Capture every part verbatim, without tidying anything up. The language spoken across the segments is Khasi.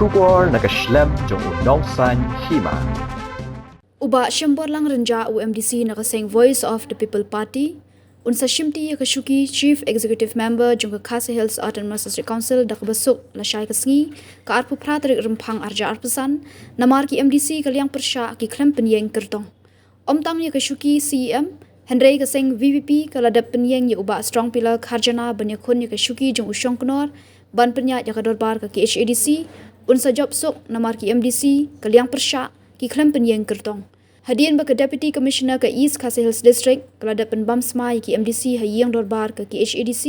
Khubor na ka shlem jong u Nongsaiñ Hima. U Bah Shemborlang Rynjah, u MDC na ka seng Voice of the People Party, un sa shimti ïa ka shuki Chief Executive Member jong ka Khasi Hills Autonomous District Council da kaba suk lashai ka sngi, ka arphew phra tarik Rymphang arhajar arphew san, namar ki MDC ka liang pyrshah ki khlem pynïeng kyrtong. Ym tang ïa ka shuki CEM, hynrei ka seng VPP ka la dep pynïeng ïa u Bah Strongpiller Kharjana ban ïakhun ïa ka shuki jong u Shongknor, ban pynïaid ïa ka dorbar ka KHADC, un sa jop suk namar ki MDC ka liang pyrshah ki khlem pynïeng kyrtong. Hadien ba ka Deputy Commissioner ka East Khasi Hills District ka la dep pynbam smai ïa ki MDC ha ïing dorbar ka KHADC,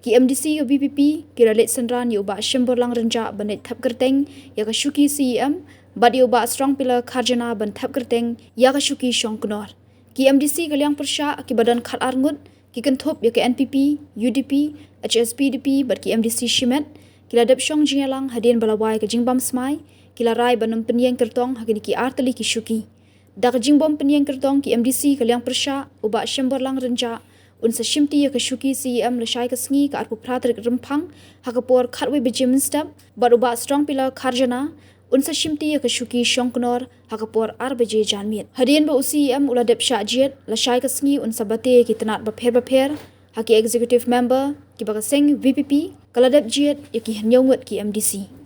ki MDC ka VPP ki la leit synran ïa u Bah Shemborlang Rynjah ban leit thep kyrteng ïa ka shuki CEM, bad ïa u Bah Strongpiller Kharjana ban thep kyrteng ïa ka shuki Shongknor. Ki MDC ka liang pyrshah kiba don khatar ngut, ki kynthup ïa ka NPP, UDP, HSPDP bad ki MDC shimet, ki la dep shong jingïalang hadien ba la wai ka jingbam smai, ki la rai ban ym pynïeng kyrtong ha kine ki ar tylli ki shuki. Da ka jingbym pynïeng kyrtong ki MDC ka liang pyrshah, u Bah Shemborlang Rynjah un sa shimti ïa ka shuki CEM lashai ka sngi, ka arphew phra tarik Rymphang, ha ka por khatwei baje mynstep, bad u Bah Strongpiller Kharjana un sa shimti ïa ka shuki Shongknor ha ka por ar baje janmiet. Hadien ba u CEM u la dep shah jied, lashai ka sngi un sa bate ïa ki tnat bapher bapher ha ki Executive Member kiba ka seng VPP ka la dep jied ïa ki hynñiew ngut ki MDC.